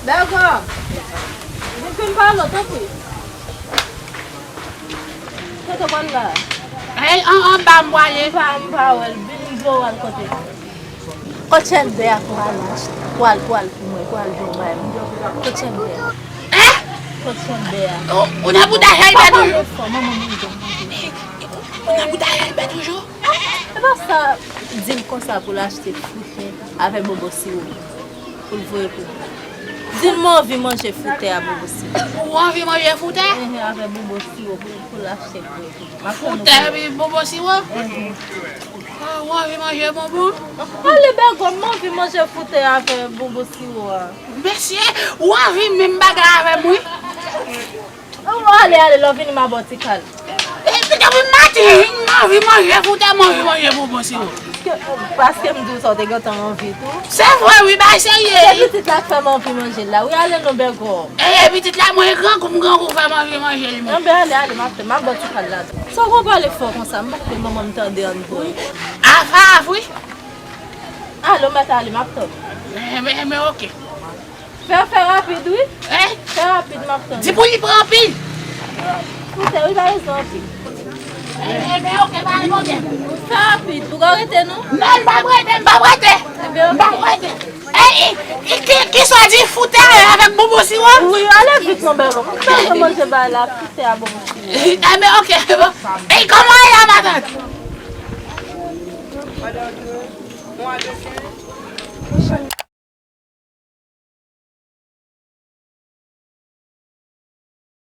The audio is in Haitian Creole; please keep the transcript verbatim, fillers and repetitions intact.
Bègòm, vin fin pale w, tanpri. Kote w pral la? Ey, an, anba m pwale. M pa, m pa wè l, vin m voye w al kote. Kot chèlbè a pou al achte, pou al, pou al pou mwen, pou al jwenn bay mwen. Kot chèlbè a? Hein? Kot chèlbè a? Ou, ou nan bouda chèlbè toujou? Ou nan bouda chèlbè toujou? E pa sa, di l konsa pou l achte foutè avè bobo siwo pou l voye pou mwen. Di l mwen anvi manje foutè a bobo siwo. Ou anvi manje foutè? Ehe, avè bobo siwo pou, pou l achte voye pou mwen. Foutè epi bobo siwo? Ehe. Ah, ou anvi manje bonbon? Ale, Bègòm, m anvi manje foutè avè bonbon siwo a. Mesye, ou anvi menm bagay avè m, wi. Ou ale, ale, lè w vini, m a ba w ti kal. E, depi maten, m anvi manje foutè, m anvi manje bonbon siwo. Paske, paske m di w sa, w te gentan anvi tou. Se vre, wi, bay serye. Se pitit la k fè m anvi manje l la. Wi, ale non, Bègòm. E, pitit la, mwen grangou, m grangou fè m anvi manje li menm. Anben, ale, ale, m ap fè, m ap ba w ti kal la. Sa w konn pale fò konsa, m pa vle manman m tande ann bwè. Afa, afa, wi. Ale, w mèt ale, m ap tann ou. Enben, enben, oke. Fè, fè rapid, wi. Hein? Fè rapid, m ap tann ou. Di pou li pran anpil. Foutè, wi, pa bezwen anpil. Enben, oke, pa gen pwoblèm. Fè rapid, ou ka rete, non? Non, m p ap rete, m p ap rete. Enben, oke. M p ap rete. Ey, ki, ki, ki sa w di foutè avèk bonbon siwo? Wi, ale vit non, Bègòm. M bezwen manje bagay la, foutè a bonbon siwo. Enben, oke, bon. Ey, kòman w ye la, matant?